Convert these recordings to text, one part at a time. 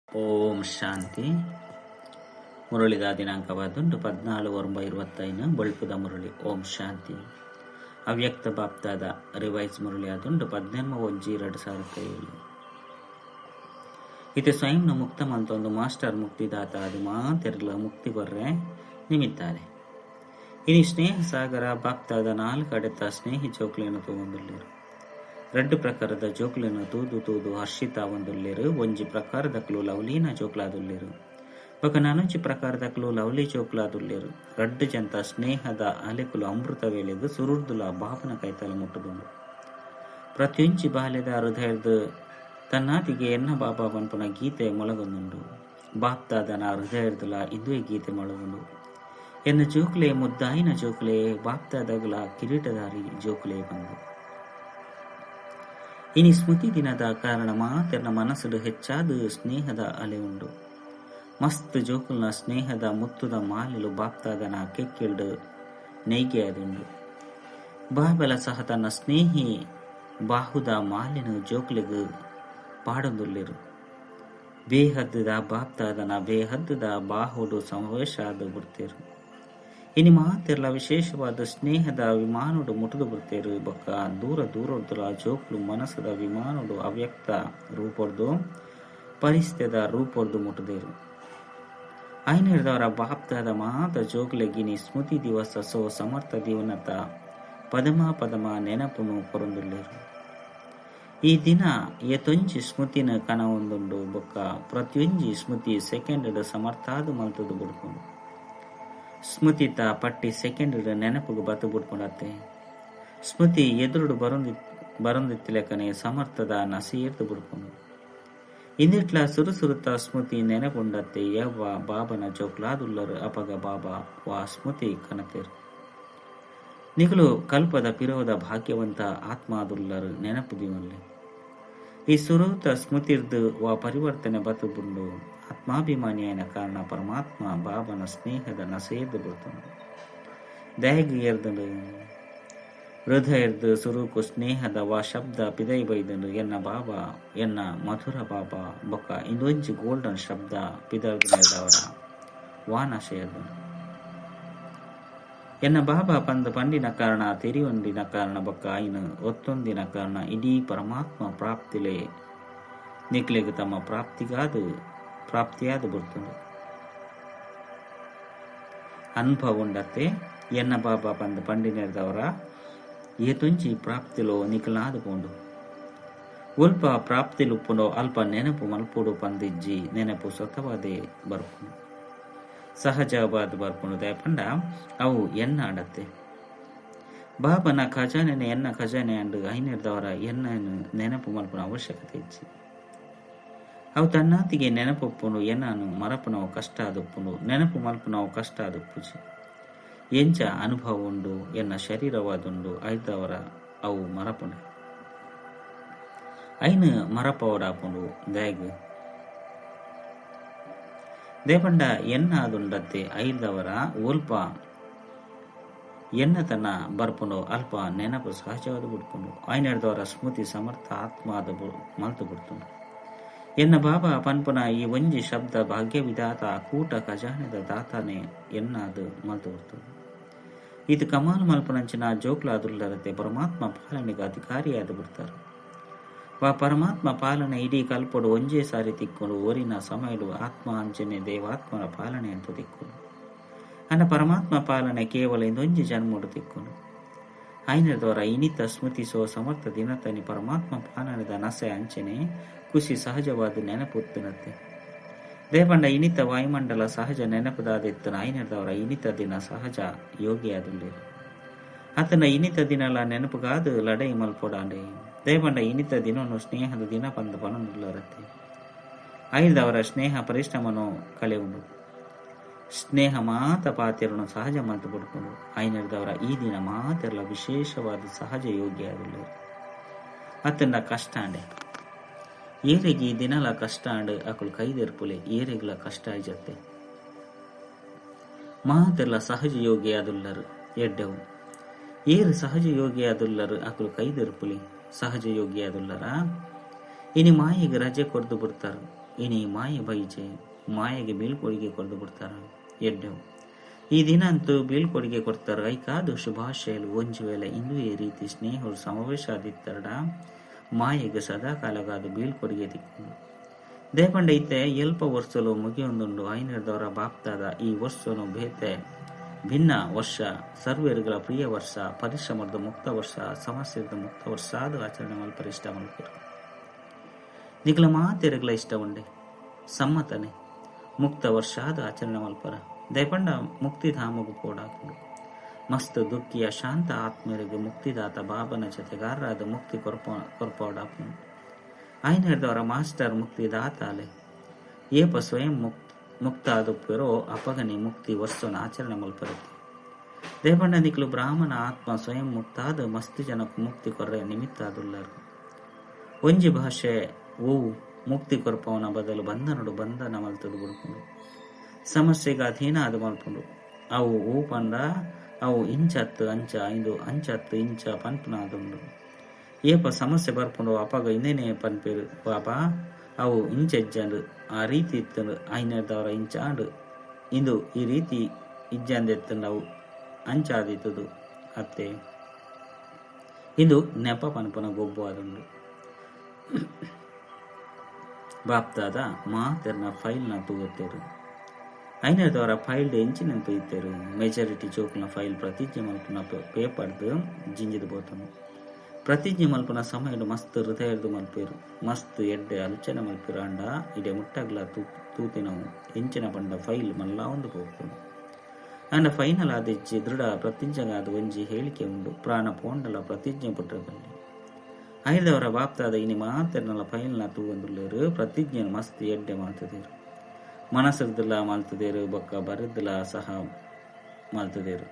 ಓಂ ಶಾಂತಿ. ಮುರಳಿದ ದಿನಾಂಕವಾದುಂಡು 14/9/25 ಬೊಳ್ಪುದ ಮುರಳಿ. ಓಂ ಶಾಂತಿ. ಅವ್ಯಕ್ತ ಬಾಪ್ತಾದ ರಿವೈಸ್ ಮುರಳಿ ಆದುಂಡು 18/1/2007. ಇತ್ತೆ ಸ್ವಯಂನ ಮುಕ್ತ ಮಲ್ತೊಂದು ಮಾಸ್ಟರ್ ಮುಕ್ತಿದಾತ ಅದು ಮಾತೆರ್ಲ ಮುಕ್ತಿ ಕೊರ್ರೆ ನಿಮಿತ್ತಾರೆ. ಇನಿ ಸ್ನೇಹ ಸಾಗರ ಬಾಪ್ತಾದ ನಾಲ್ಕು ಅಡೆತ ಸ್ನೇಹಿ ಜೋಕ್ಲೇನು ತೂವೊಂದುಲ್ಲೆರ್. ರಡ್ಡ್ ಪ್ರಕಾರದ ಜೋಕ್ಲೆನ್ ತೂದು ತೂದು ಹರ್ಷಿತ ಆವೊಂದುಲ್ಲೆರ್. ಒಂಜಿ ಪ್ರಕಾರದಕುಲು ಲವ್ಲೀನ ಜೋಕ್ಲಾದುಲ್ಲೆರ್, ಬೊಕ ನನೊಂಜಿ ಪ್ರಕಾರದಕುಲು ಲವ್ಲಿ ಜೋಕ್ಲಾದುಲ್ಲೆರ್. ರಡ್ಡ್ ಜಂತ ಸ್ನೇಹದ ಅಲೆಕುಲು ಅಮೃತ ವೇಳೆಗ್ ಸುರುರ್ದುಲ ಬಾಬನ ಕೈತಲ್ ಮುಟ್ಟುದುಂಡು. ಪ್ರತಿಯೊಂಜಿ ಬಾಲೆದ ಹೃದಯರ್ದ್ ತನ್ನಾತಿಗೆ ಎನ್ನ ಬಾಬಾ ಪನ್ಪುನ ಗೀತೆ ಮೊಳಗೊಂದುಂಡು. ಬಾಪ್ತಾದನ ಹೃದಯರ್ದುಲ ಇಂದುವೆ ಗೀತೆ ಮೊಳಗುಂಡು. ಎನ್ನ ಜೋಕ್ಲೆ ಮುದ್ದಾಯಿನ ಜೋಕ್ಲೆ ಬಾಪ್ತಾದಗಲ ಕಿರೀಟಧಾರಿ ಜೋಕ್ಲೆ ಬಂದು. ಇನಿ ಸ್ಮೃತಿ ದಿನದ ಕಾರಣ ಮಾತೆರ್ನ ಮನಸ್ಸುಡು ಹೆಚ್ಚಾದ ಸ್ನೇಹದ ಅಲೆ ಉಂಡು. ಮಸ್ತ್ ಜೋಕುಲ್ನ ಸ್ನೇಹದ ಮುತ್ತುದ ಮಾಲೆಲು ಬಾಪ್ತಾದನ ಕೆಕ್ಕಿಲ್ಡು ನೇಯ್ಗೆ ಆದುಂಡು. ಬಾಬೆಲ ಸಹ ತನ್ನ ಸ್ನೇಹಿ ಬಾಹುದ ಮಾಲೆನು ಜೋಕ್ಲೆಗ್ ಪಾಡೊಂದುಲ್ಲೆರ್. ಬೇಹದ್ದುದ ಬಾಪ್ತಾದನ ಬೇಹದ್ದುದ ಬಾಹುಡು ಸಮಾವೇಶಾದ್ ಬುಡ್ತೇರು. ಇನಿ ಮಾತೆರ್ಲ ವಿಶೇಷವಾದ ಸ್ನೇಹದ ವಿಮಾನೊಡು ಮುಟುದು ಬುಡ್ತೇರು. ಬೊಕ್ಕ ದೂರ ದೂರೊರ್ದುಲ ಜೋಕ್ಲು ಮನಸ್ಸುದ ವಿಮಾನೊಡು ಅವ್ಯಕ್ತ ರೂಪೊರ್ದು ಪರಿಸ್ಥಿತಿದ ರೂಪೊರ್ದು ಮುಟುದೇರು. ಐನೆರ್ದವರ ಬಾಪ್ತಾದ ಮಾತ ಜೋಕ್ಲೆಗಿನಿ ಸ್ಮೃತಿ ದಿವಸ ಸೋ ಸಮರ್ಥ ದಿವನತ ಪದಮ ಪದಮ ನೆನಪುನು ಕೊರೊಂದುಲ್ಲೆರ್. ಈ ದಿನ ಏತೊಂಜಿ ಸ್ಮೃತಿನ ಕನವೊಂದುಂಡು. ಬೊಕ್ಕ ಪ್ರತಿಯೊಂಜಿ ಸ್ಮೃತಿ ಸೆಕೆಂಡ್ ಸಮರ್ಥಾದು ಮಲ್ತದು ಬುಡ್ಪುಂಡು. ಸ್ಮೃತಿತ ಪಟ್ಟಿ ಸೆಕೆಂಡ್ ನೆನಪುಗು ಬತ್ತು ಬುಡ್ಪುಂಡತ್ತೆ. ಸ್ಮೃತಿ ಎದುರುಡು ಬರೊಂದಿತ್ತಿಲೆಕನೆ ಸಮರ್ಥದ ನಸೆಯೇರ್ದು ಬುಡ್ಪುಂಡು. ಇಂದಿಟ್ಲ ಸುರುಸುರುತ ಸ್ಮೃತಿ ನೆನಪುಂಡತ್ತೆ. ಯವ್ವ ಬಾಬನ ಜೋಕ್ಲಾದುಲ್ಲರು ಅಪಗ ಬಾಬಾ ವಾ ಸ್ಮೃತಿ ಕನತೆರ್. ನಿಕುಲು ಕಲ್ಪದ ಪಿರೋದ ಭಾಗ್ಯವಂತ ಆತ್ಮಾದುಲ್ಲರು ನೆನಪು ದಿವನ್ಲೆ. ಈ ಸುರೂತ ಸ್ಮೃತಿರ್ದು ವಾ ಪರಿವರ್ತನೆ ಬತ್ತು ಬುಂಡು. ಆತ್ಮಾಭಿಮಾನಿಯಾಯಿನ ಕಾರಣ ಪರಮಾತ್ಮ ಬಾಬನ ಸ್ನೇಹದ ನಸೆಯೇರ್ದು ಬುಡ್ತುಂಡು. ದಾಯೆಗ್ ಏರ್ದುಂಡು ಹೃದಯರ್ದು ಸುರುಕು ಸ್ನೇಹದ ವಾ ಶಬ್ದ ಪಿದೈ ಬೈದುಂಡು. ಎನ್ನ ಬಾಬಾ ಎನ್ನ ಮಧುರ ಬಾಬಾ ಬೊಕ್ಕ ಇಂದೊಂಜಿ ಗೋಲ್ಡನ್ ಶಬ್ದ ಪಿದರ್ದು ವಾ ನಶೆಯರ್ದುಂಡು. ಎನ್ನ ಬಾಬಾ ಪಂದ್ ಪಂಡಿನ ಕಾರಣ ತೆರಿಯೊಂದಿನ ಕಾರಣ ಬೊಕ್ಕ ಐನು ಒತ್ತೊಂದಿನ ಕಾರಣ ಇಡೀ ಪರಮಾತ್ಮ ಪ್ರಾಪ್ತಿಲೆ ನಿಕ್ಲೆಗ್ ತಮ್ಮ ಪ್ರಾಪ್ತಿಯಾದ ಬುಡ್ತುಂಡು. ಅನುಭವ ಉಂಡತ್ತೆ. ಎನ್ನ ಬಾಬಾ ಪಂದ್ ಪಂಡಿನೆರ್ದವರ ಏತೊಂಜಿ ಪ್ರಾಪ್ತಿಲೋ ನಿಕಲಾದ ಪೋಂಡು. ಒಲ್ಪ ಪ್ರಾಪ್ತಿಲುಪ್ಪುಂಡೋ ಅಲ್ಪ ನೆನಪು ಮಲ್ಪುಡು ಪಂದಿಜ್ಜಿ. ನೆನಪು ಸ್ವತವಾದೇ ಬರ್ಪುಂಡು, ಸಹಜವಾದ ಬರ್ಪುಂಡು. ದಯಪಂಡ ಅವು ಎನ್ನ ಆಡತ್ತೆ. ಬಾಬನ ಖಜಾನೆನೆ ಎನ್ನ ಖಜಾನೆ ಅಂಡು ಐನೆರ್ದವರ ಎನ್ನನ್ನು ನೆನಪು ಮಲ್ಪುನ ಅವಶ್ಯಕತೆ ಇಜ್ಜಿ. ಅವು ತನ್ನಾತಿಗೆ ನೆನಪೊಪ್ಪುಂಡು. ಎನ್ನನು ಮರಪುನವು ಕಷ್ಟ ಆದೊಪ್ಪುಂಡು, ನೆನಪು ಮಲ್ಪುನವು ಕಷ್ಟ ಆದೊಪ್ಪುಜಿ. ಎಂಚ ಅನುಭವ ಉಂಡು ಎನ್ನ ಶರೀರವಾದುಂಡು ಐದವರ ಅವು ಮರಪುಂಡು. ಐನು ಮರಪವಡಾಪುಂಡು. ದಾಯಗ್ ದೇಪಂಡ ಎನ್ನ ಆದುಂಡತ್ತೆ. ಐದವರ ಒಲ್ಪ ಎನ್ನ ತನ್ನ ಬರ್ಪುಂಡು ಅಲ್ಪ ನೆನಪು ಸಹಜವಾದ ಬಿಡ್ಪುಂಡು. ಐನೆರ್ದವರ ಸ್ಮೃತಿ ಸಮರ್ಥ ಆತ್ಮ ಆದ ಮಲ್ತು ಬಿಡ್ತುಂಡು. ಎನ್ನ ಬಾಬಾ ಪನ್ಪುನ ಈ ಒಂಜಿ ಶಬ್ದ ಭಾಗ್ಯ ವಿಧಾತ ಕೂಟ ಖಜಾನೆದ ದಾತಾನೆ ಎನ್ನಾದು ಮಲ್ತು ಬಿಡ್ತುಂಡು. ಇದು ಕಮಾಲ್ ಮಲ್ಪುನಂಚಿನ ಜೋಕ್ಲಾದುಲ್ಲರತೆ ಪರಮಾತ್ಮ ಪಾಲನೆಗೆ ಅಧಿಕಾರಿಯಾದ ಬಿಡ್ತಾರೆ. ವಾ ಪರಮಾತ್ಮ ಪಾಲನೆ ಇಡೀ ಕಲ್ಪೊಡು ಒಂಜೇ ಸಾರಿ ತಿಕ್ಕೊಂಡು. ಓರಿನ ಸಮಯಡು ಆತ್ಮ ಅಂಚನೆ ದೇವಾತ್ಮನ ಪಾಲನೆ ಅಂತ ತಿಕ್ಕೊಂಡು. ಅನ್ನ ಪರಮಾತ್ಮ ಪಾಲನೆ ಕೇವಲ ಇಂದೊಂಜಿ ಜನ್ಮಡು ತಿಕ್ಕೊಂಡು. ಐನದವರ ಇನಿತ ಸ್ಮೃತಿಸೋ ಸಮರ್ಥ ದಿನತನಿ ಪರಮಾತ್ಮ ಪಾಲನೆದ ನಸೆ ಅಂಚನೆ ಖುಷಿ ಸಹಜವಾದ ನೆನಪುತ್ತಿನತ್ತೆ. ದೇಪಂಡ ಇನಿತ ವಾಯುಮಂಡಲ ಸಹಜ ನೆನಪುದಾದಿತ್ತನ. ಐನದವರ ಇನಿತ ದಿನ ಸಹಜ ಯೋಗಿಯಾದುಲ್ಲೇರು. ಆತನ ಇನಿತ ದಿನಲ ನೆನಪುಗಾದು ಲಡೈ ಮಲ್ಪೊಡಾಂಡೆ. ದೇಪಂಡ ಇನಿತ ದಿನವನ್ನು ಸ್ನೇಹದ ದಿನ ಪಂದ ಪನೊಂದುಲ್ಲರತ್ತೆ. ಐದವರ ಸ್ನೇಹ ಪರಿಶ್ರಮನು ಕಳೆಯುಂಡು. ಸ್ನೇಹ ಮಾತ ಪಾತೆರನು ಸಹಜ ಮಾತು ಪಡ್ಕೊಂಡು. ಐನರ್ದವರ ಈ ದಿನ ಮಾತೆಲ್ಲ ವಿಶೇಷವಾದ ಸಹಜ ಯೋಗಿಯಾದುಲ್ಲೇರು. ಅತನ ಕಷ್ಟ ಅಂಡೆ ಏರೆಗೆ ಈ ದಿನಲ ಕಷ್ಟ ಅಂಡ್ ಅಕುಲು ಕೈದೆರ್ಪುಲೆ. ಏರೆಗ್ಲ ಕಷ್ಟ ಆಯ್ಜತ್ತೆ. ಮಾತೆಲ್ಲ ಸಹಜ ಯೋಗಿಯಾದುಲ್ಲರು ಎಡ್ಡೆವು. ಏರು ಸಹಜ ಯೋಗಿಯಾದುಲ್ಲರು ಅಕುಲು ಕೈದೆರ್ಪುಲೆ. ಸಹಜ ಯೋಗಿಯಾದುಲ್ಲರ ಇನಿ ಮಾಯಿಗೆ ರಜೆ ಕೊರ್ದು ಬಿಡ್ತಾರ. ಇನಿ ಮಾಯೆ ಬೈಜೆ ಮಾಯೆಗೆ ಬೀಳ್ಕೊಡುಗೆ ಕೊರ್ದು ಬಿಡ್ತಾರ ಎಡ್ಡೆವು ಈ ದಿನ ಅಂತೂ ಬೀಳ್ಕೊಡುಗೆ ಕೊಡ್ತಾರ ಐಕಾದು ಶುಭಾಶಯಲು ಒಂಜಿ ವೇಳೆ ಇಂದು ಈ ರೀತಿ ಸ್ನೇಹರು ಸಮಾವೇಶ ಆದಿತ್ತರಡ ಮಾಯೆಗೆ ಸದಾಕಾಲಗಾದು ಬೀಳ್ಕೊಡುಗೆ ತಿಕ್ಕು ದೇಪಂಡ ಇತ್ತೆ ಎಲ್ಪ ವರ್ಷಲು ಮುಗಿಯೊಂದುಂಡು ಐನರ್ದವರ ಬಾಪ್ತಾದ ಈ ವರ್ಷನು ಬೇತೆ ಭಿನ್ನ ವರ್ಷ ಸರ್ವೇರುಗಳ ಪ್ರಿಯ ವರ್ಷ ಪರಿಶ್ರಮದ ಮುಕ್ತ ವರ್ಷ ಸಮಸ್ಯೆದ ಮುಕ್ತ ವರ್ಷ ಅದು ಆಚರಣೆ ಮಲ್ಪರ ಇಷ್ಟ ಮಲ್ಪರು ನಿಗಲ ಮಾತೆರಗಳ ಇಷ್ಟ ಉಂಡೆ ಸಮ್ಮತನೆ ಮುಕ್ತ ವರ್ಷ ಅದು ಆಚರಣೆ ಮಲ್ಪರ ದಯಪಂಡ ಮುಕ್ತಿಧಾಮಗು ಪೋಡಾಪುಂಡು ಮಸ್ತ್ ದುಃಖಿಯ ಶಾಂತ ಆತ್ಮೀಯರಿಗೆ ಮುಕ್ತಿದಾತ ಬಾಬನ ಜೊತೆಗಾರರಾದ ಮುಕ್ತಿ ಕೊರ್ಪೋಡಾಪುಂಡು ಐನರ್ದವರ ಮಾಸ್ಟರ್ ಮುಕ್ತಿದಾತ ಅಲೆ ಏಪ ಸ್ವಯಂ ಮುಕ್ತ ಆದುಪ್ಪೆರೋ ಅಪಗನಿ ಮುಕ್ತಿ ವರ್ಷನ ಆಚರಣೆ ಮಲ್ಪರುತ್ತೆ ದೇಪಂಡ ನಿಕ್ಲು ಬ್ರಾಹ್ಮಣ ಆತ್ಮ ಸ್ವಯಂ ಮುಕ್ತಾದ ಮಸ್ತ್ ಜನಕ್ಕೆ ಮುಕ್ತಿ ಕೊರ್ರೆ ನಿಮಿತ್ತ ಆದುಲ್ಲರು ಒಂಜಿ ಭಾಷೆ ಓ ಮುಕ್ತಿ ಕೊರ್ಪವನ ಬದಲು ಬಂಧನಡು ಬಂಧನ ಮಲ್ತದು ಬುಡ್ಪುಂಡು ಸಮಸ್ಯೆಗೆ ಅಧೀನ ಅದು ಮಲ್ಪುಂಡು ಅವು ಓ ಪಂಡ ಅವು ಇಂಚತ್ತು ಅಂಚ ಇಂದು ಅಂಚತ್ತು ಇಂಚ ಪನ್ಪುನ ಆದುಂಡು ಏಪ ಸಮಸ್ಯೆ ಬರ್ಪುಂಡು ಅಪಗ ಇಂದೇನೆ ಪನ್ಪೇರು ಪಾಪ ಅವು ಇಂಚೆಜ್ಜಂಡು ಆ ರೀತಿ ಇತ್ತಂಡು ಐನದವರ ಇಂಚಾಂಡು ಇಂದು ಈ ರೀತಿ ಇಜ್ಜಂದೆತ್ತಂಡು ಅವು ಅಂಚಾದಿತ್ತದು ಅತ್ತೆ ಇಂದು ನೆಪ ಪನ್ಪುನ ಗೊಬ್ಬು ಆದುಂಡು ಬಾಪ್ತಾದ ಮಾತೆರ್ನ ಫೈಲ್ನ ತೂಗುತ್ತೇರು ಐನದವರ ಫೈಲ್ಡ್ ಎಂಚಿನ ತೂಯುತ್ತೇರು ಮೆಜಾರಿಟಿ ಚೋಕ್ನ ಫೈಲ್ ಪ್ರತಿಜ್ಞೆ ಮಲ್ಪುನ ಪೇಪರ್ದು ಜಿಂಜಿದು ಬೋತನು ಪ್ರತಿಜ್ಞೆ ಮಲ್ಪುನ ಸಮಯಡು ಮಸ್ತ್ ಹೃದಯದು ಮಲ್ಪೇರು ಮಸ್ತ್ ಎಡ್ಡೆ ಅಲಚನೆ ಮಲ್ಪೇರು ಅಂಡ ಇಡೆ ಮುಟ್ಟಗ್ಲ ತೂತಿನವು ಎಂಚಿನ ಪಂಡ ಫೈಲ್ ಮಲ್ಲ ಒಂದು ಪೋಪುಂಡು ಅಂಡ ಫೈನಲ್ ಆದಿಜ್ಜಿ ದೃಢ ಪ್ರತಿಜ್ಞೆಗಾದ ಒಂಜಿ ಹೇಳಿಕೆ ಉಂಡು ಪ್ರಾಣ ಪೋಂಡಲ ಪ್ರತಿಜ್ಞೆ ಪುಟ್ಟದಲ್ಲಿ ಐದವರ ಬಾಪ್ತಾದ ಇನಿ ಮಾತೆರ್ನಲ ಫೈಲ್ನ ತೂವಂದುಲ್ಲೇರು ಪ್ರತಿಜ್ಞೆ ಮಸ್ತ್ ಎಡ್ಡೆ ಮಾತದೇರು ಮನಸ್ಸರ್ದಲ ಮಾಲ್ತದೇರು ಬೊಕ್ಕ ಬರದಲ ಸಹ ಮಾಲ್ತದೇರು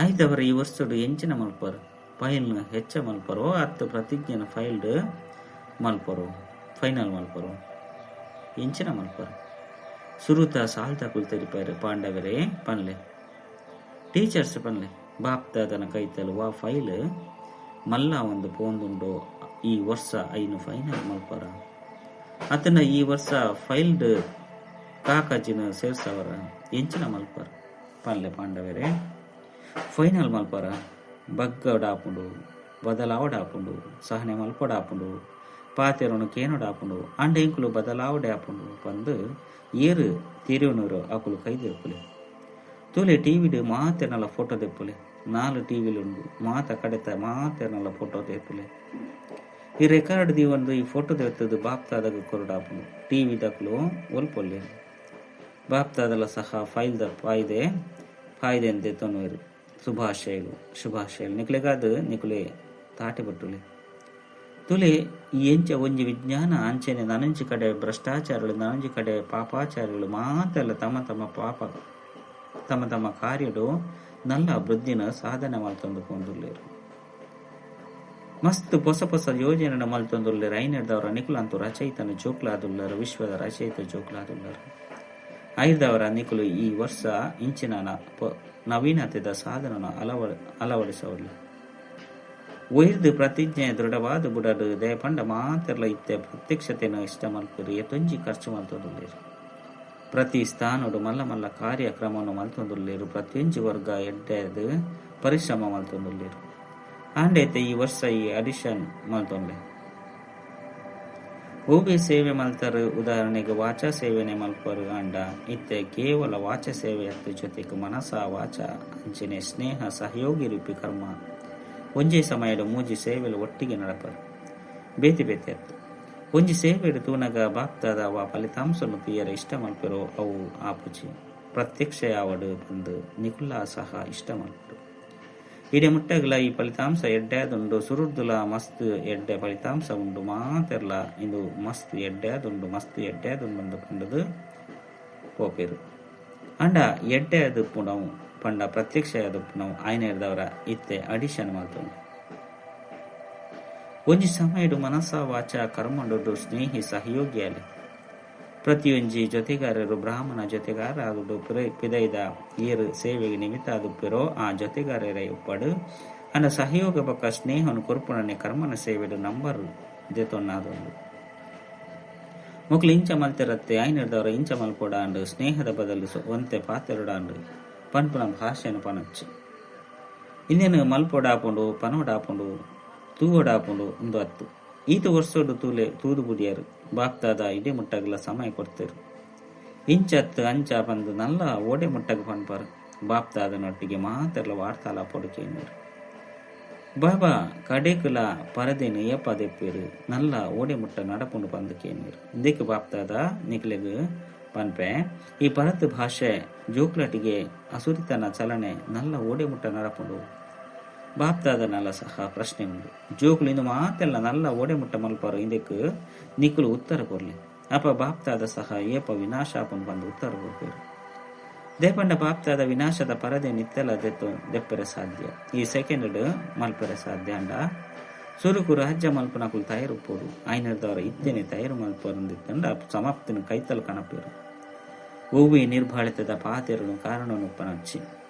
ಐದವರ ಈ ವರ್ಷಡು ಎಂಚಿನ ಮಲ್ಪರು ಫೈಲ್ನ ಹೆಚ್ಚ ಮಲ್ಪರೋ ಅತ್ತು ಪ್ರತಿಜ್ಞೆನ ಫೈಲ್ಡ್ ಮಲ್ಪರೋ ಫೈನಲ್ ಮಲ್ಪರೋ ಎಂಚಿನ ಮಲ್ಪರು ಸುರುತ ಸಾಲ್ತ ಕುಲ್ತರಿಪಾರು ಪಾಂಡವರೇ ಪನ್ಲೆ ಟೀಚರ್ಸ್ ಪನ್ಲೆ ಬಾಪ್ತಾದನ ಕೈತಲು ವಾ ಫೈಲ್ ಮಲ್ಲ ಒಂದು ಪೋಂದುಂಡು ಈ ವರ್ಷ ಐನು ಫೈನಲ್ ಮಲ್ಪರ ಅತನ ಈ ವರ್ಷ ಫೈಲ್ಡ್ ಕಾಕಾಜಿನ ಸೇರ್ಸವರ ಎಂಚಿನ ಮಲ್ಪರ ಪನ್ಲೆ ಪಾಂಡವರೇ ಫೈನಲ್ ಮಲ್ಪರ ಬಗ್ಗಡಾಪುಂಡು ಬದಲಾವಡಾಪುಂಡು ಸಹನೆ ಮಲ್ಪಡಾಪುಂಡು ಪಾತೆರನು ಕೇನಡಾಪುಂಡು ಅಂಡ ಇಂಕುಲು ಬದಲಾವಡೆ ಆಪುಂಡು ಬಂದು ಏರು ತಿರುನೂರು ಅಕುಲು ಕೈದಿರ್ಪುಲೆ ತೂಲೆ ಟಿವಿಡು ಮಾತೆನಲ ಫೋಟೋ ದೆಪ್ಪುಲೆ 4 ಟಿವಿಲುಂಡು ಮಾತ ಕಡೆತ ಮಾತೆನಲ ಫೋಟೋ ದೆಪ್ಪುಲೆ ಈ ರೆಕಾರ್ಡ್ ದೀವೊಂದು ಈ ಫೋಟೋ ದೆತ್ತದು ಬಾಪ್ತಾದಾಗ ಕೊರಡಾಪುಂಡು ಟಿವಿ ದಕ್ಲು ಒಲ್ಪೊಲ್ಲೆ ಬಾಪ್ತಾದಲ ಸಹ ಫೈಲ್ the ಫಾಯ್ದೆ ಫಾಯ್ದೆ ಅಂತೆ ತೊನ್ನುವರು ಶುಭಾಶಯಲು ಶುಭಾಶಯಲು ನಿಕ್ಲೆಗಾದ ನಿಕುಲೆ ತಾಟೆ ಬಟ್ಟುಲೆ ತುಲೆ ಈ ಎಂಚ ಒಂಜಿ ವಿಜ್ಞಾನ ಅಂಚನೆ ನನಂಜಿ ಕಡೆ ಭ್ರಷ್ಟಾಚಾರಗಳು ನನಂಜಿ ಕಡೆ ಪಾಪಾಚಾರಗಳು ಮಾತೆಲ್ಲ ತಮ್ಮ ತಮ್ಮ ಪಾಪ ತಮ್ಮ ತಮ್ಮ ಕಾರ್ಯಡು ನಲ್ಲ ವೃದ್ಧಿನ ಸಾಧನೆ ಮಲ್ತೊಂದು ಪೋಂದುಲ್ಲೇರು ಮಸ್ತ್ ಪೊಸ ಪೊಸ ಯೋಜನೆ ಮಲ್ತೊಂದುಲ್ಲೇರು ಐನರ್ದವರ ನಿಕುಲಂತು ರಚಯಿತನ ಜೋಕ್ಲಾದುಲ್ಲರು ವಿಶ್ವದ ರಚಯಿತ ಜೋಕ್ಲಾದುಲ್ಲರು ಐದವರ ನಿಕುಲು ಈ ವರ್ಷ ಇಂಚಿನ ನವೀನತೆದ ಸಾಧನ ಅಳವಡಿಸವಲ್ಲ ಒಯ್ದು ಪ್ರತಿಜ್ಞೆ ದೃಢವಾದ ಬುಡಡು ದಯಪಂಡ ಮಾತೆರ್ಲ ಇತ್ತೆ ಪ್ರತ್ಯಕ್ಷತೆಯನ್ನು ಇಷ್ಟ ಮಲ್ಪುರು ಎತ್ತೊಂಜಿ ಖರ್ಚು ಮಲ್ತೊಂದುಲ್ಲೇರು ಪ್ರತಿ ಸ್ಥಾನಡು ಮಲ್ಲ ಮಲ್ಲ ಕಾರ್ಯಕ್ರಮವನ್ನು ಮಲ್ತೊಂದುಲ್ಲೇರು ಪ್ರತಿಯೊಂಜಿ ವರ್ಗ ಎಡ್ಡೆದು ಪರಿಶ್ರಮ ಮಲ್ತೊಂದುಲ್ಲೇರು ಆಂಡೈತೆ ಈ ವರ್ಷ ಈ ಅಡಿಷನ್ ಮಲ್ತೊಂಡೆ ಓಬಿ ಸೇವೆ ಮಲ್ತರು ಉದಾಹರಣೆಗೆ ವಾಚಾ ಸೇವೆನೆ ಮಲ್ಪರು ಅಂಡ ಇತ್ತೆ ಕೇವಲ ವಾಚ ಸೇವೆ ಅತ್ತ ಜೊತೆಗೆ ಮನಸ ವಾಚ ಅಂಚನೆ ಸ್ನೇಹ ಸಹಯೋಗಿ ರೂಪಿ ಕರ್ಮ ಒಂಜೇ ಸಮಯದ ಮೂಜಿ ಸೇವೆಲು ಒಟ್ಟಿಗೆ ನಡಪರು ಬೇತಿ ಬೇತಿ ಅತ್ತು ಒಂಜಿ ಸೇವೆಡು ತೂನಗ ಬಾಪ್ತಾದ ಅವ ಫಲಿತಾಂಶನು ತೀಯರ ಇಷ್ಟ ಮಲ್ಪೆರೋ ಅವು ಆಪುಜಿ ಪ್ರತ್ಯಕ್ಷ ಯಾವಡು ಬಂದು ನಿಕುಲ ಸಹ ಇಷ್ಟ ಮಲ್ಪರು ಇಡೆ ಮುಟ್ಟಗಲ ಈ ಫಲಿತಾಂಶ ಎಡ್ಡೆದುಂಡು ಸುರುರ್ದುಲ ಮಸ್ತ್ ಎಡ್ಡೆ ಫಲಿತಾಂಶ ಉಂಡು ಮಾತೆರ್ಲ ಇಂದು ಮಸ್ತ್ ಎಡ್ಡೆದುಂಡು ಮಸ್ತ್ ಎಡ್ಡೆದುಂಡು ಪಂಡದು ಪೋಪೇರು ಅಂಡ ಎಡ್ಡೆ ಪುಣವು ಪಂಡ ಪ್ರತ್ಯಕ್ಷ ಪುಣವು ಆಯ್ನೆರ್ದವರ ಇತ್ತೆ ಅಡಿಷನ್ ಮಲ್ತೊಂಡು ಒಂಜಿ ಸಮಯಡು ಮನಸ ವಾಚ ಕರ್ಮಂಡು ಸ್ನೇಹಿ ಸಹಯೋಗಿಯಾಲೆ ಪ್ರತಿಯೊಂಜಿ ಜೊತೆಗಾರರು ಬ್ರಾಹ್ಮಣ ಜೊತೆಗಾರ ಆದುಡು ಪಿದೈದ ಏರು ಸೇವೆಗೆ ನಿಮಿತ್ತ ಆದುಪ್ಪಿರೋ ಆ ಜೊತೆಗಾರರ ಒಪ್ಪಡು ಅಂಡ ಸಹಯೋಗ ಬೊಕ್ಕ ಸ್ನೇಹನು ಕೊರ್ಪುಣನೆ ಕರ್ಮನ ಸೇವೆಡು ನಂಬರ್ ದೆತೊನ್ನಾದೊಂದು. ಮೊಕ್ಲು ಇಂಚ ಮಲ್ತೆರತ್ತೆ ಆಯ್ನೆಡ್ದವರ ಇಂಚ ಮಲ್ಪೊಡಾಂಡ್ ಸ್ನೇಹದ ಬದಲು ಒಂತೆ ಪಾತೆರೊಡಾಂಡ್ ಪನ್ಪುನ ಭಾಷೆನ್ ಪನೊಚ್ಚಿ. ಇಂದೆನ್ ಮಲ್ಪೊಡಾಪುಂಡು ಪನೊಡಾಪುಂಡು ತೂವೊಡಾಪುಂಡು ಉಂದು ಅತ್ತು. ಈತ್ ವರ್ಸೊಡು ತೂಲೆ ತೂದು ಬುಡಿಯರ್ ಬಾಪ್ದಾದ ಇಡೆ ಮುಟ್ಟಗ್ಲ ಸಮಯ ಕೊರ್ತೆರ್. ಇಂಚತ್ ಅಂಚ ಪಂದ್ ನಲ್ಲ ಓಡೆ ಮುಟ್ಟಗ್ ಪನ್ಪರ್. ಬಾಪ್ದಾದನೊಟ್ಟಿಗೆ ಮಾತೆರ್ಲ ವಾರ್ತಾಲಾಪೊಡು ಕೇನ್ವೆರ್. ಬಾಬಾ ಕಡೆಕುಲ ಪರದೆನ್ ಏಪ ದೆಪ್ಪೆರ್ ನಲ್ಲ ಓಡೆ ಮುಟ್ಟ ನಡಪುಂಡು ಪಂದ್ ಕೇನ್ವೆರ್. ಇಂದೆಕ್ ಬಾಪ್ದಾದ ನಿಕ್ಲೆಗ್ ಪನ್ಪೆ ಈ ಪರತ್ ಭಾಷೆ ಜೋಕ್ಲಟಿಗೆ ಅಸುರಿತನ ಚಲನೆ ನಲ್ಲ ಓಡೆ ಮುಟ್ಟ ನಡಪುಂಡು. ಬಾಪ್ದಾದ ನಲ್ಲ ಸಹ ಪ್ರಶ್ನೆ ಉಂಡು. ಜೋಕುಲು ಇಂದು ಮಾತೆಲ್ಲ ನಲ್ಲ ಓಡೆ ಮುಟ್ಟ ಮಲ್ಪರು ಇಂದೆಕ್ ನಿಕುಲು ಉತ್ತರ ಕೊರ್ಲೆ. ಅಪ ಬಾಪ್ದಾದ ಸಹ ಏಪ ವಿನಾಶ ಆಪುಂಡು ಪಂದ್ ಉತ್ತರ ಕೊರ್ಪೆರ್. ದೇಪಂಡ ಬಾಪ್ದಾದ ವಿನಾಶದ ಪರದೆ ನಿತ್ತೆಲ ದೆಪ್ಪೆರೆ ಸಾಧ್ಯ. ಈ ಸೆಕೆಂಡ್ ಮಲ್ಪೆರೆ ಸಾಧ್ಯ ಅಂಡ ಸುರುಕು ರಾಜ್ಯ ಮಲ್ಪನಕುಲು ತಯಾರು ಉಪ್ಪೊಡು. ಆಯ್ನೆಡ್ದವರ ಇತ್ತೇನೆ ತಯಾರು ಮಲ್ಪರಂದಿತ್ತಂಡ ಸಮಾಪ್ತಿನ ಕೈತಲ್ ಕಣಪೇರು. ಒವ್ವೆ ನಿರ್ಬಾಳಿತದ ಪಾತೆರನು ಕಾರಣನು ಪನೊಚ್ಚಿ